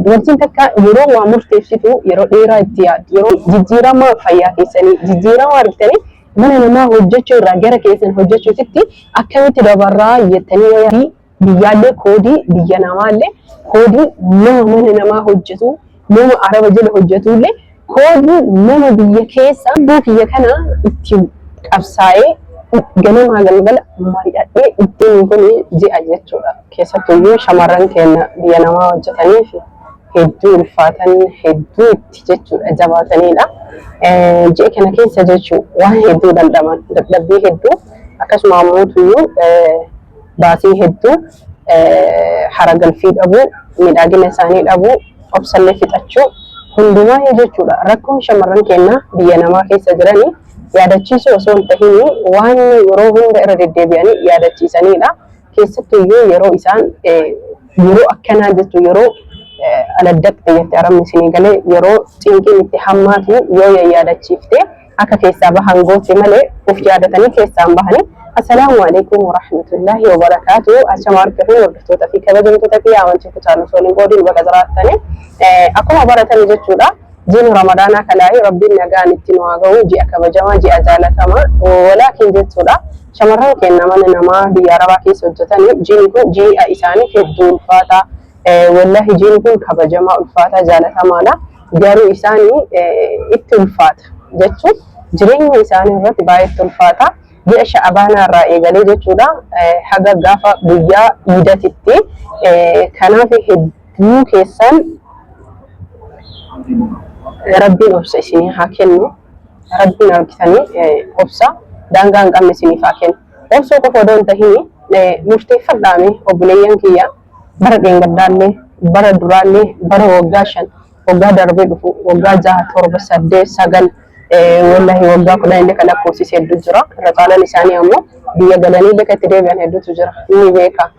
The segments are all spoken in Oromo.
Dubartiin takka yeroo waa murteessitu yeroo dheeraa itti yaaddi. Yeroo jijjiirama fayyaa keessanii jijjiirama argitanii mana namaa hojjechuu irraa gara keessan hojjechuutitti akkamitti dabarraa jettanii yoo yaaddu biyyaallee koodii biyya namaallee koodii nama mana namaa hojjetu nama araba jala hojjetullee koodii nama biyya keessa lubbuu kiyya kana ittiin qabsaa'ee ganamaa galgala mari'adhee ittiin kun ji'a jechuudha. Keessattuyyuu shamarran keenya biyya namaa hojjetaniif hedduu ulfaatan hedduu itti jechuudha jabaatanidha. Ji'a kana keessa jechuun waan hedduu dhandhaman dadhabbii hedduu akkasuma ammoo baasii hedduu haragalfii dhabuu miidhagina isaanii dhabuu obsallee fixachuu hundumaa jechuudha. Rakkoon shamarran keenya biyya namaa keessa jiranii yaadachiisuu osoo hin tahin waan yeroo hunda irra deddeebi'anii yaadachiisanidha. Keessattuyyuu yeroo isaan yeroo akkanaa jechuun yeroo aladdaqxe jette arabni isinii galee yeroo cinqiin itti hammaatu yoo yaadachiifte akka keessaa bahan goote malee of yaadatanii keessaan bahanii. Assalaamu alaikum warahmatullahi wabarakaatu. Achama harka fi hordoftoota fi kabajamtoota fi amantii kutaalu waliin qoodiin bakka jiraattanii akkuma baratanii jechuudha. Jiini Ramadaanaa kalaa'ee Rabbiin nagaan itti nu haa ga'u ji'a kabajamaa ji'a jaalatamaa walaakin jechuudha. Shamarran keenya mana namaa biyya Arabaa keessa hojjetanii jiini kun ji'a isaanii hedduu ulfaataa wallahi jiini kun kabajamaa ulfaataa jaalatamaadha. Garuu isaanii itti ulfaata jechuun jireenya isaanii irratti baay'ee itti ulfaata. Ji'a Sha'abaanaa irraa eegalee jechuudha haga gaafa guyyaa iidatitti kanaaf hedduu keessan Rabbiin obsa isinii haa kennu. Rabbiin argitanii obsa daangaa hin qabne isiniif haa kennu. Obsuu qofa odoo hin tahin murteeffadhaame obboleeyyan kiyya bara dheengaddaallee bara duraallee bara waggaa 5 waggaa darbee dhufu waggaa 6 7 8 9 wallahi waggaa 10 illee kan lakkoofsise hedduu jira. Irra caalaan isaanii ammoo biyya galanii illee kan itti deebi'an hedduutu jira. Inni beeka.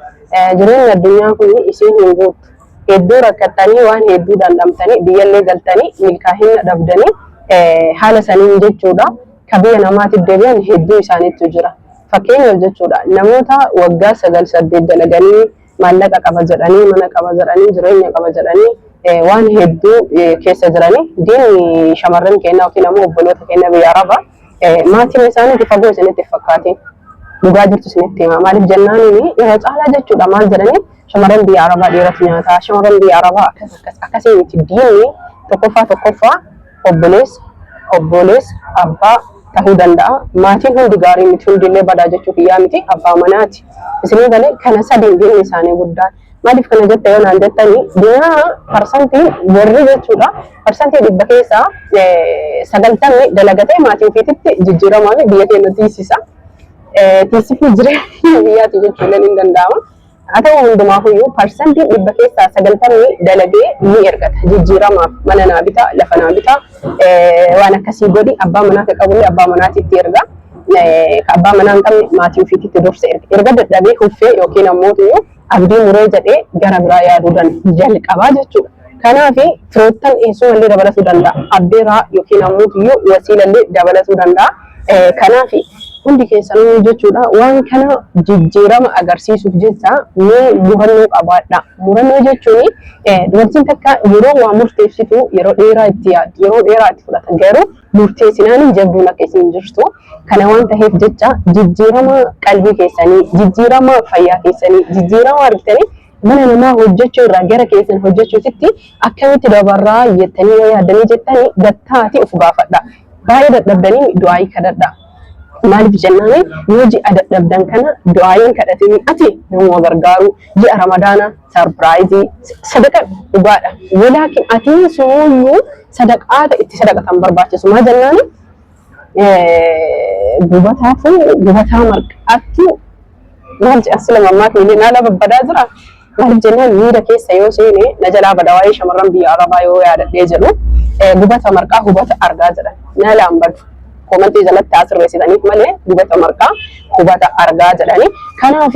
Jireenyi addunyaa kun isiin hin guuttu. Hedduu rakkattanii waan hedduu dhandhamtanii biyyallee galtanii milkaa'ina dhabdanii haala saniin jechuudha. Ka biyya namaatti deebi'an hedduu isaaniitu jira. Fakkeenyaaf jechuudha namoota waggaa 9 8 dalaganii maallaqa qaba jedhanii mana qaba jedhanii jireenya qaba jedhanii waan hedduu keessa jiranii diinni shamarran keenya yookiin ammoo obboloota keenya biyya Arabaa maatiin isaaniitti fagoo isinitti fakkaatiin dhugaa jirtu isinitti hima. Maaliif jennaaniin irra caalaa jechuudha maal jedhanii shamarran biyya Arabaa dhiiratu nyaataa shamarran biyya Arabaa akkas akkas akkasii miti diinni tokkoffaa tokkoffaa obboleessa obboleessa abbaa tahuu danda'a. Maatiin hundi gaarii miti hundillee badaa jechuu kiyyaa miti abbaa manaati. Isinii galee kana sadiin diinni isaanii guddaan. Maaliif kana jette yoo naan jettanii dinaa parsantii warri jechuudha parsantii 100 keessaa 90 dalagatee maatii ofiititti jijjiiramaa fi biyya keenya tiisisa. Tiisifni jireenya biyyaati jechuun hin danda'ama. Haa ta'u hundumaafuyyuu parsantiin 100 keessaa 90 dalagee ni ergata. Jijjiiramaaf mana naa bitaa, lafa naa bitaa, waan akkasii godhi abbaa manaa ka qabullee abbaa manaatitti erga. Ka abbaa manaa hin qabne maatii ofiititti dursa erga. Erga dadhabee huffee yookiin ammoo abdii muree jedhee gara biraa yaaduu jalqabaa jechuudha. Kanaaf firoottan eessumallee dabalatuu danda'a. Abbeeraa yookiin ammoo wasiilallee dabalatuu danda'a. Kanaaf hundi keessanuu jechuudha waan kana jijjiirama agarsiisuuf jecha mee murannoo qabaadha. Murannoo jechuun dubartiin takka yeroo waa murteessitu yeroo dheeraa itti yaaddi, yeroo dheeraa itti fudhata. Garuu murteessinaan jabduun akka isin jirtu kana waan ta'eef jecha jijjiirama qalbii keessanii, jijjiirama fayyaa keessanii, jijjiirama argitanii mana namaa hojjechuu irraa gara keessan hojjechuutitti akkamitti dabarraa jettanii yoo yaaddanii jettanii gattaati of gaafadha. Baay'ee dadhabdanii du'aayii kadhadha. Maaliif jennaan yoo ji'a dadhabdan kana du'aayiin kadhatini ati namuma gargaaru ji'a ramadaana sarpiraayizii sadaqa dhugaadha. Walaakin ati sunuyyuu sadaqaata itti sadaqatan barbaachisu. Maa jennaan gubataatu gubataa marqaattu maal jedhan sila mammaa keellee naala babbadaa jira. Maaliif jennaan miira keessa yoo seene na jalaa bada waa'ee shamarran biyya Arabaa yoo yaadadhee jedhu gubata marqaa hubata argaa jedhan nalaan badu. Koomantii jalatti haa sirreessitaniif malee gubata marqaa hubata argaa jedhani. Kanaaf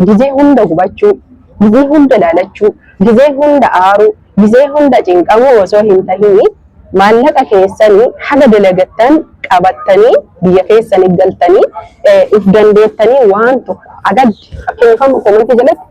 gizee hunda gubachuu, gizee hunda laalachuu, gizee hunda aaruu, gizee hunda cinqamuu osoo hin tahini maallaqa keessanii haga dalagattan qabattanii biyya keessanii galtanii if dandeettanii waan tokko agaddi fakkeenyaaf amma koomantii jalatti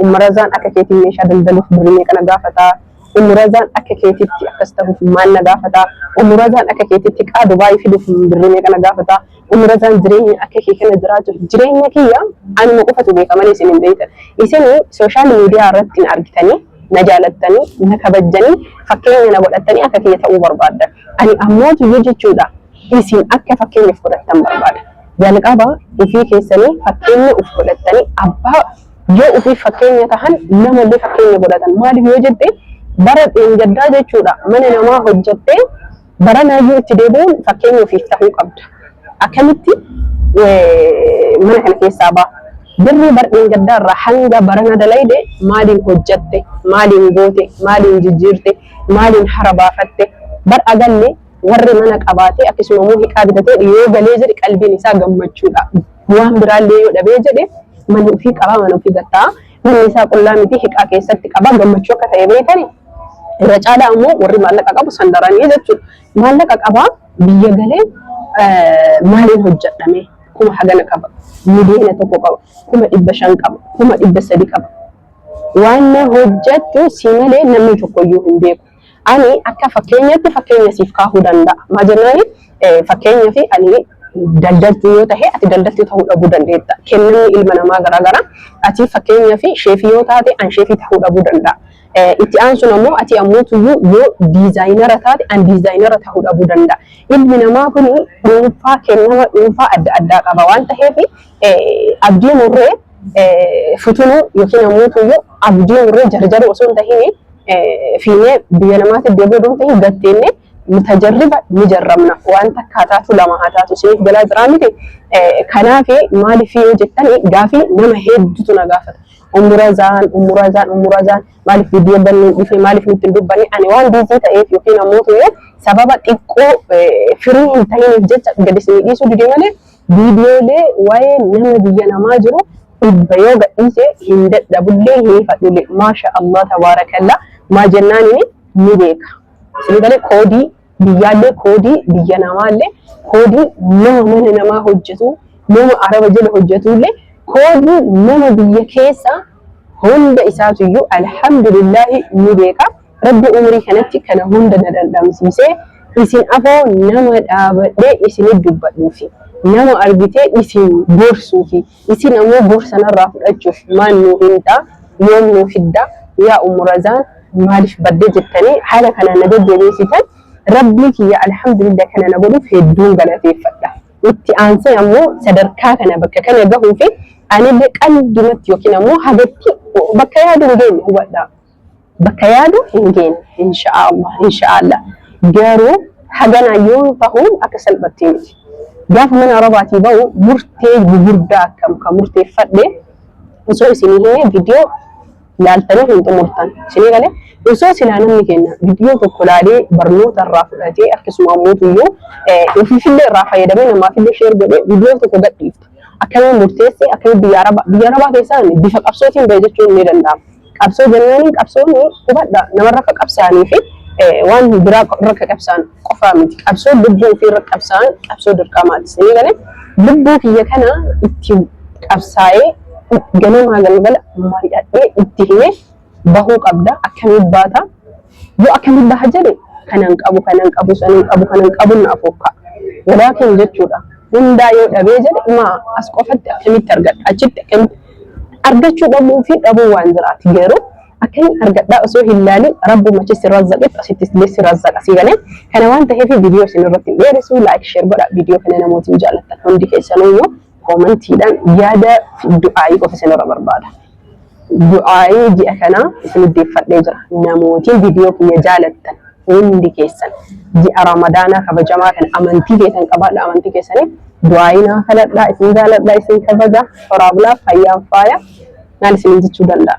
Ummarazaan akka keetiin meeshaa daldaluuf birrii meeqa na gaafataa? Ummurazaan akka keetitti akkas tahuuf maal na gaafataa? Ummurazaan akka keetitti qaa Dubaayii fiduuf birrii meeqa na gaafataa? Ummurazaan jireenya akka kee kana jiraachuuf jireenya kiyya anuma qofatu beeka malee isin hin beektan. Isin sooshaal miidiyaa irratti na argitanii, na jaalattanii, na kabajjanii, fakkeenya na godhattanii akka kiyya ta'uu barbaaddan. Ani ammoo tuyyuu jechuudha isin akka fakkeenyaaf godhattan barbaada. Jalqaba ofii keessanii fakkeenya of godhattanii abbaa yoo ofiif fakkeenya tahan namallee fakkeenya godhatan. Maaliif yoo jette bara dheengaddaa jechuudha mana namaa hojjattee baranaayyuu itti deebi'uun fakkeenya ofiif tahuu qabda. Akkamitti mana kana keessaa ba'a? Birrii bar dheengaddaa irraa hanga barana dalayde maaliin hojjatte? Maaliin goote? Maaliin jijjiirte? Maaliin hara baafatte? Bar agalle warri mana qabaatee akkasuma immoo hiqaa bitatee yoo galee jedhe qalbiin isaa gammachuudha. Waan biraallee yoo dhabee jedhe mana ofii qabaa mana ofii gattaa. Manni isaa qullaa miti hiqaa keessatti qabaa gammachuu akka ta'e beekani. Irra caalaa ammoo warri maallaqa qabu san daranii jechuudha. Maallaqa qabaa biyya galee maaliin hojjedhame kuma hagana qaba 1,000,000 qaba 500,000 qaba 300,000 qaba. Waan na hojjettu si malee namni tokkoyyuu hin beeku. Ani akka fakkeenyatti fakkeenya siif kaahuu danda'a. Maa jennaani fakkeenyaaf ani daldaltuu yoo tahe ati daldaltuu ta'uu dhabuu dandeetta. Kennamni ilma namaa garaagara. Ati fakkeenyaaf sheefii yoo taate an sheefii ta'uu dhabuu danda'a. Itti aansuun ammoo ati ammoo tuyyuu yoo diizaayinara taate an diizaayinara ta'uu dhabuu danda'a. Ilmi namaa kun dhuunfaa kennama dhuunfaa adda addaa qaba waan taheef abdii murree futunuu yookiin ammoo tuyyuu abdii murree jarjaruu osoo hin tahin fiinee biyya namaatti deebi'uu osoo hin tahin gatteennee mutajarriba ni jarrabna waan takka haa taatu lama haa taatu isiniif galaa jiraa miti. Kanaaf maaliif yoo jettani gaafii nama hedduutu na gaafata. Ummurazaan ummurazaan ummurazaan maaliif viidiyoo bannuu dhufe maaliif nutti hin dubbanne ani waan biizii ta'eef yookiin ammoo tuyyuu sababa xiqqoo firii hin ta'iniif jecha gadi isinii dhiisuu dide malee Viidiyoolee waa'ee nama biyya namaa jiru dhibba yoo gadhiise hin dadhabullee hin hifadhullee. Maasha Allah tabaarakallaa maa jennaanini ni beeka. Isin galee koodii biyyaallee koodii biyya namaallee koodii nama mana namaa hojjetu nama araba jala hojjetullee koodii nama biyya keessa hunda isaatuyyuu alhamdulillaahi ni beeka. Rabbi umrii kanatti kana hunda na dhandhamsiisee isin afoo nama dhaabadhee isinit dubbadhuufi nama argitee isin gorsuufi isin ammoo gorsa narraa fudhachuuf maal nuu himta yoom nuu fidda yaa ummu razaan maaliif badde jettanii haala kanaan na jajjabeessitan Rabbii kiyya alhamdulillah kana na godhuuf hedduun galateeffadha. Itti aansee ammoo sadarkaa kana bakka kana gahuufi anillee qalbimatti yookiin ammoo hagatti bakka yaadu hin geenye hubadhaa. Bakka yaadu hin geenne insha'Allah insha'Allah garuu haganaa yoo tahu akka salphatti miti. Gaafa mana Arabaatii bahu murtee gugurdaa akkam ka murteeffadhe osoo isinii himee viidiyoo laaltanii hin xumurtan. Isinii galee osoo silaa namni keenya viidiyoo tokko laalee barnoota irraa fudhatee akkasuma ammoo tuyyuu ofiifillee irraa fayyadamee namaafillee sheer godhee viidiyoo tokko gadhiifta. Akkamiin murteesse akkamiin biyya Arabaa biyya Arabaa keessaa bifa qabsootiin bahe jechuun ni danda'ama. Qabsoo jennaaniin qabsoon hubadha namarra akka qabsaanii fi waan biraa irra akka qabsaan qofaa miti. Qabsoo lubbuu ofii irra qabsaan qabsoo dirqamaati. Isinii galee lubbuu kiyya kana itti qabsaa'ee ganamaa galgala mari'adhee itti himee bahuu qabda. Akkamiin baata? Yoo akkamiin baha jedhe kanan qabu kanan qabu sanan qabu kanan qabu na afokka. Walaakin jechuudha. Hundaa yoo dhabee jedhe maa as qofatti akkamitti argadha achitti akkamitti argachuu dhabuu fi dhabuu waan jiraati garuu akkamiin argadhaa osoo hin laalin rabbuma achi si razzaqetti asitti illee si razzaqa si galee kana waan ta'eef viidiyoo isin irratti hin dheeressu laayik sheer godha viidiyoo kana namootiin jaallattan hundi keessanuu koomantiidhaan yaada du'aayii qofa isin irra barbaada. Du'aayii ji'a kanaa isin deeffadhee jira namootiin viidiyoo kiyya jaalattan hundi keessan ji'a ramadaanaa kabajamaa kana amantii keessan qabaadha amantii keessanii du'aayii naa kadhadhaa isin jaaladha isin kabaja horaa bulaa fayyaan faaya naan isiniin jechuu danda'a.